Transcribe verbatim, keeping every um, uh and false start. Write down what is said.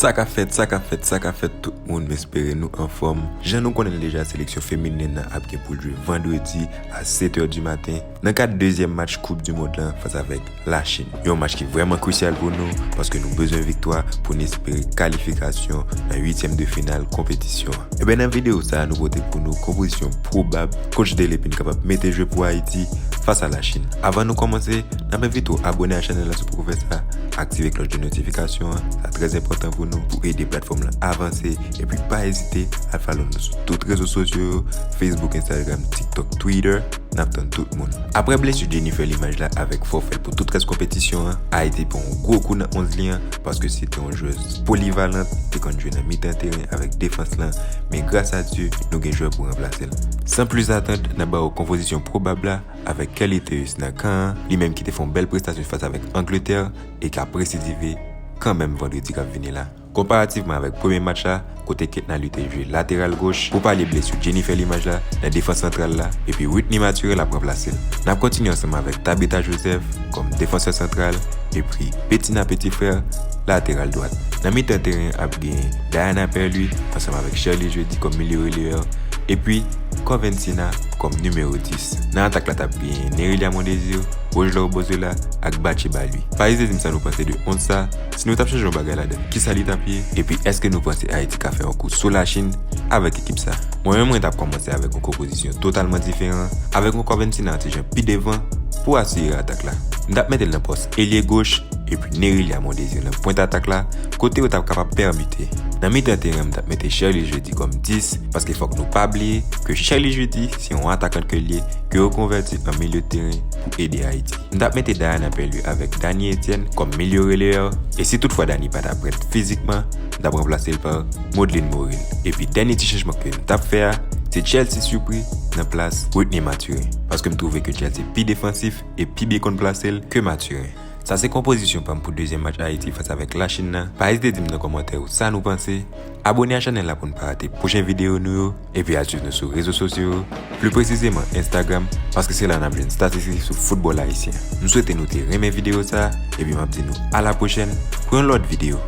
Sa k ap fèt, sa k ap fèt, sa k ap fèt tout moun, m espere nou anfòm. Jan nou konnen l deja, seleksyon feminen nan ap gen pou l jwe vandredi a sèt è di maten nan kad dezyèm match Koup di mond lan fas avèk Lachin. Yon match ki vrèman krisyal pou nou, paske nou bezwen viktwa pou n espere kalifikasyon nan uityèm de final konpetisyon an. Ebyen, nan videyo sa a, nou pote pou nou konpozisyon pwobab coach Delepin kapab mete jwe pou Ayiti fas a Lachin. Avan nou kòmanse, n ap envite w abòne a chanèl la si w poko fè sa, aktive klòch de notifikasyon an, sa trè enpòtan pou nou, pou ede platfòm lan avanse, epi pa ezite al follow nou sou tout rezo sosyo yo, Facebook, Instagram, TikTok, Twitter, n ap tann tout moun. Apre blesi Jennifer Limaj la avèk fòfè l pou tout rès konpetisyon an, Ayiti pran yon gwo kou nan onz li an, paske se te yon jwèz polivalant, te konn jwe nan mitan teren avèk defans lan, men gras a Dye, nou gen jwè pou ranplase l. San plis atant, n ap ba w konpozisyon pwobab la, avèk Kelly Theus nan kan an, li menm ki te fè yon bèl prestasyon fas avèk Angletè e k ap residive kanmenm vandredi k ap vini la. Konparativman avèk premye match la, kote Ketna Lee te jwe lateral goch, pou palye blesi Jennifer Limaj la nan defans santral la, epi Whitney Mathurin ap ranplase l. N ap kontinye ansanm avèk Tabitha Joseph kòm defansè santral, epi Bettina Petit-Frère lateral dwat. Nan mitan teren ap gen Diana Perlui ansanm avèk Sherley Jeudi kòm milye releyè, epi Coventina kòm nimewo dis. Nan atak la t ap gen Nerilia Mondésir, Rogelor Bozola ak Batcheba Louis. Pa ezite di m sa nou panse de onz sa, si nou t ap chanje yon bagay ladan l, kisa li t ap ye? Epi èske nou panse Ayiti ka fè yon kou sou Lachin avèk ekip sa? Mwen menm, mwen t ap kòmanse avèk yon konpozisyon totalman diferan, avèk yon Coventina yon ti jan pi devan pou asire atak la. M t ap mete l nan pòs elye goch, epi Nerilia Mondésir nan pwent atak la, kote yo t ap kapab pèmite. Nan mitan teren, m t ap mete Sherley Jeudi kòm dis, paske fòk nou pa bliye ke Sherley Jeudi se yon atakant ke l ye, ke yo konvèti an milye teren pou ede Ayiti. M t ap mete Diana Perlui avèk Dany Etienne kòm milye releyè, e si toutfwa Dany pa t ap prèt fizikman, m t ap ranplase l pa Maudeline Moril. Epi dènye ti chanjman ke m t ap fè a, se Chelsea Supri nan plas Whitney Mathurin, paske m twouve ke Chelsea pi defansif e pi byen konn plase l ke Mathurin. Sa se konpozisyon pa m pou dezyèm match Ayiti fas avèk Lachin nan. Pa ezite di m nan kòmantè yo sa nou panse. Abòne a chanèl la pou n pa rate pwochen videyo nou yo. Epi al swiv nou sou rezo sosyo yo, pli presizeman Instagram, paske se la n ap jwenn estatistik sou foutbòl ayisyen. M swete nou te renmen videyo sa a, epi m ap di nou a la pwochèn pou yon lòt videyo.